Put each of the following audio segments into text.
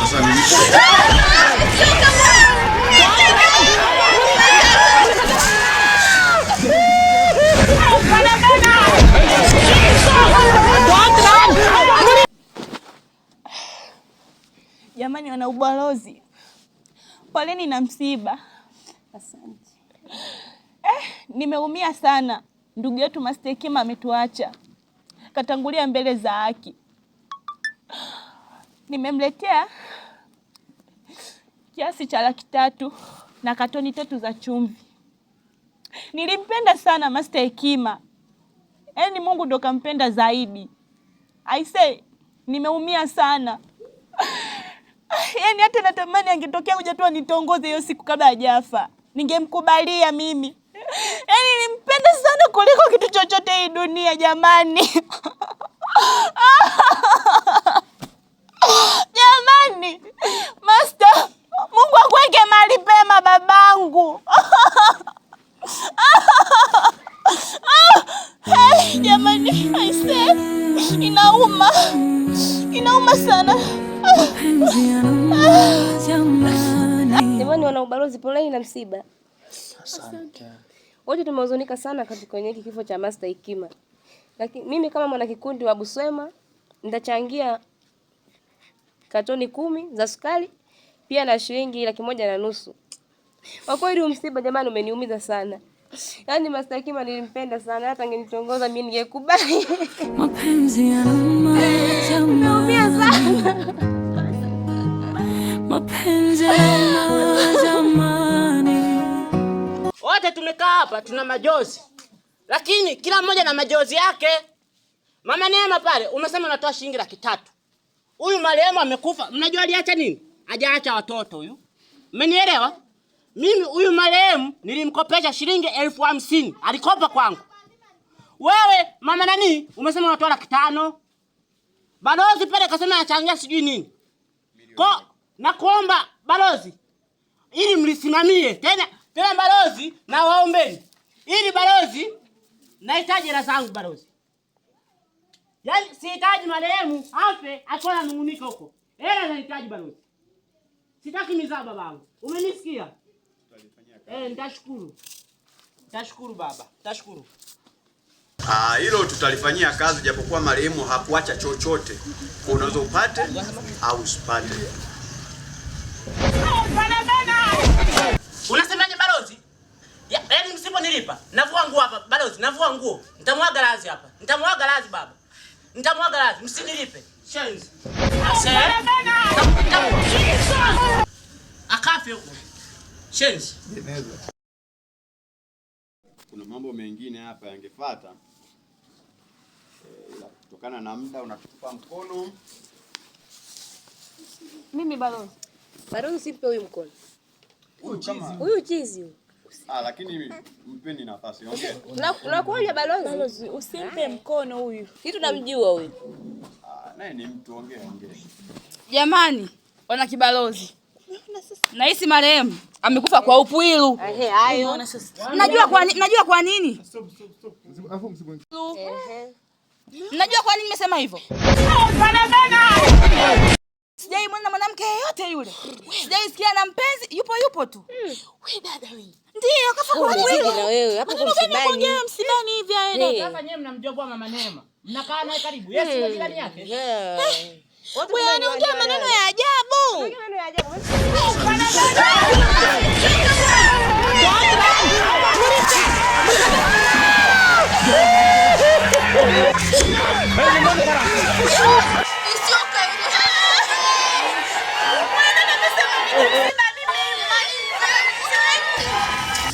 Sasa ni Jamani, wana ubalozi, poleni na msiba. Asante. Nimeumia sana, ndugu yetu Master Hekima ametuacha, katangulia mbele za haki. Nimemletea kiasi cha 300,000 na katoni 3 za chumvi. Nilimpenda sana Master Hekima, yaani Mungu ndo kampenda zaidi. I say nimeumia sana. Yaani hata natamani angetokea kuja tu anitongoze hiyo siku kabla hajafa, ningemkubalia mimi. Yaani nilimpenda sana kuliko kitu chochote hii dunia jamani. Jamani, Master, Mungu akuweke mahali pema babangu. Hey, jamani, I say inauma. Inauma sana. Jamani wana ubalozi, poleni na msiba. Asante. Wote tumehuzunika sana katika kwenye hiki kifo cha Master Hekima. Lakini mimi kama mwanakikundi wa Buswema nitachangia katoni 10 za sukari pia na shilingi 150,000. Kwa kweli huu msiba jamani umeniumiza sana. Yaani Master Hekima nilimpenda sana, hata angenitongoza mimi ningekubali. Mapenzi yanauma Nimeumia sana. Mapenzi yanauma jamani. Wote tumekaa hapa tuna majozi, lakini kila mmoja na majozi yake. Mama Neema pale umesema unatoa shilingi 300,000. Huyu marehemu amekufa, mnajua aliacha nini? Hajaacha watoto huyu. Mmenielewa? Mimi huyu marehemu nilimkopesha shilingi 50,000, alikopa kwangu. Wewe mama nani umesema unatoa 500,000. Balozi pale kasema anachangia sijui nini. Kwa nakuomba balozi ili mlisimamie tena tena balozi, na waombeni ili balozi, nahitaji hela zangu balozi. Yaani sihitaji marehemu afe akiwa ananung'unika huko. Hela nahitaji balozi. Sitaki mizaa babangu. Umenisikia? Nitashukuru. Nitashukuru baba. Nitashukuru. Hilo tutalifanyia kazi, japokuwa marehemu hakuacha chochote. Kwa unaweza upate au usipate. Unasemaje balozi? Yaani msiponilipa, navua nguo hapa balozi, navua nguo. Nitamwaga lazi hapa. Nitamwaga lazi baba. Nitamwaga lazi, msinilipe. Shenzi. Akafe huko. Shenzi. Kuna mambo mengine hapa yangefuata. Ila kutokana na muda unatupa mkono. Mimi balozi. Balozi usimpe huyu mkono. Huyu kama Huyu chizi huyu. Lakini mpeni nafasi, ongea. Unakuja balozi. Balozi usimpe mkono huyu. Sisi tunamjua huyu. Naye ni mtu, ongea, ongea. Jamani, wana kibalozi. Nahisi marehemu amekufa kwa upwilu. Ehe, hayo. Unaona sasa. Mnajua kwa nini? Mnajua kwa nini? Ehe. Mnajua kwa nini nimesema hivyo? Sijai muona mwanamke yeyote yule. Sijai sikia na mpenzi, yupo yupo tu. Wewe dada wewe. Ndio, kafa kwa Wewe upwilu. na wewe hapo Maneno gani ya msibani. kuongea msibani hivi haya dada? Sasa nyewe mnamjua kwa mama Neema. Mnakaa naye karibu. Yeye si jirani yake. Wewe anaongea maneno ya ajabu. Maneno ya ajabu.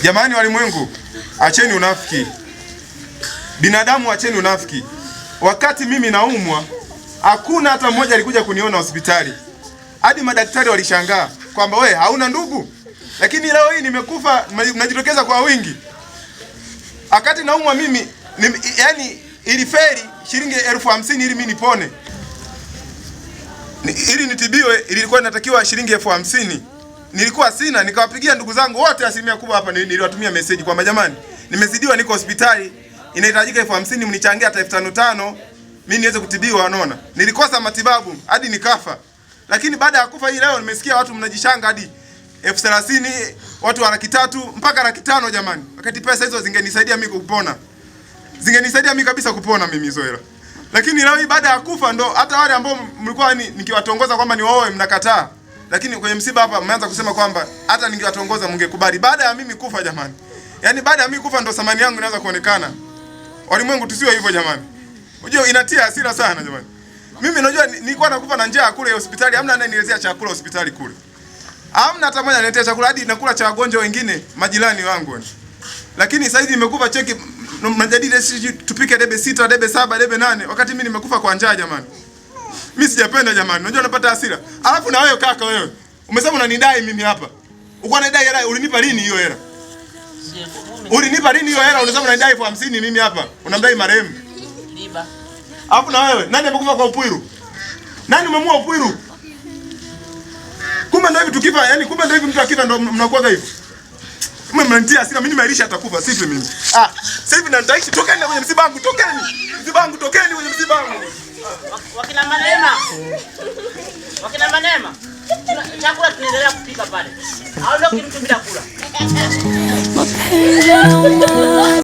Jamani walimwengu, acheni unafiki. Binadamu acheni unafiki. Wakati mimi naumwa, hakuna hata mmoja alikuja kuniona hospitali. Hadi madaktari walishangaa kwamba we hauna ndugu. Lakini leo hii nimekufa, mnajitokeza kwa wingi. Wakati naumwa mimi, iliferi shilingi 50,000 ili mimi nipone. Ili nitibiwe ilikuwa inatakiwa shilingi 50,000. Nilikuwa sina, nikawapigia ndugu zangu wote asilimia kubwa hapa, niliwatumia message kwamba jamani, nimezidiwa, niko hospitali, inahitajika 50,000, mnichangie hata 5,000 mimi niweze kutibiwa. Unaona, nilikosa matibabu hadi nikafa. Lakini baada ya kufa hii leo nimesikia watu mnajishanga hadi 30,000, watu wa 300,000 mpaka 500,000 jamani. Wakati pesa hizo zingenisaidia mimi kupona. Zingenisaidia mimi kabisa kupona mimi hizo hela. Lakini leo hii baada ya kufa ndo hata wale ambao mlikuwa nikiwatongoza kwamba niwaoe mnakataa. Lakini kwenye msiba hapa mmeanza kusema kwamba hata ningewatongoza mngekubali. Baada ya mimi kufa jamani. Yaani baada ya mimi kufa ndo thamani yangu inaanza kuonekana. Walimwengu tusiwe hivyo jamani. Unajua inatia hasira sana jamani. Mimi najua nilikuwa nakufa na njaa kule hospitali, hamna anayeniletea chakula hospitali kule. Hamna hata mmoja ananiletea chakula, hadi nakula cha wagonjwa wengine majirani wangu. Lakini sasa hivi nimekufa cheki, mnajadili sisi tupike debe 6, debe 7, debe 8 wakati mimi nimekufa kwa njaa jamani. Mimi sijapenda jamani. Unajua napata hasira. Alafu na wewe kaka wewe. Umesema unanidai mimi hapa. Uko unanidai hela, ulinipa lini hiyo hela? Ulinipa lini hiyo hela? Unasema unanidai 50,000 mimi hapa. Unamdai marehemu. Liba. Alafu na wewe, nani amekufa kwa upwiru? Nani umemua upwiru? Kumbe ndio hivi tukifa, yani kumbe ndio hivi mtu akifa ndio mnakuwa hivyo. Kumbe mnanitia hasira, mimi nimeilisha atakufa, sifi mimi. Ah, sasa hivi nitaishi, tokeni kwenye msiba wangu, tokeni. Msiba wangu, tokeni kwenye msiba wangu. Wakina Manema. Wakina Manema. Chakula tunaendelea kupika pale. Haondoki mtu bila kula. Mapenzi yanauma.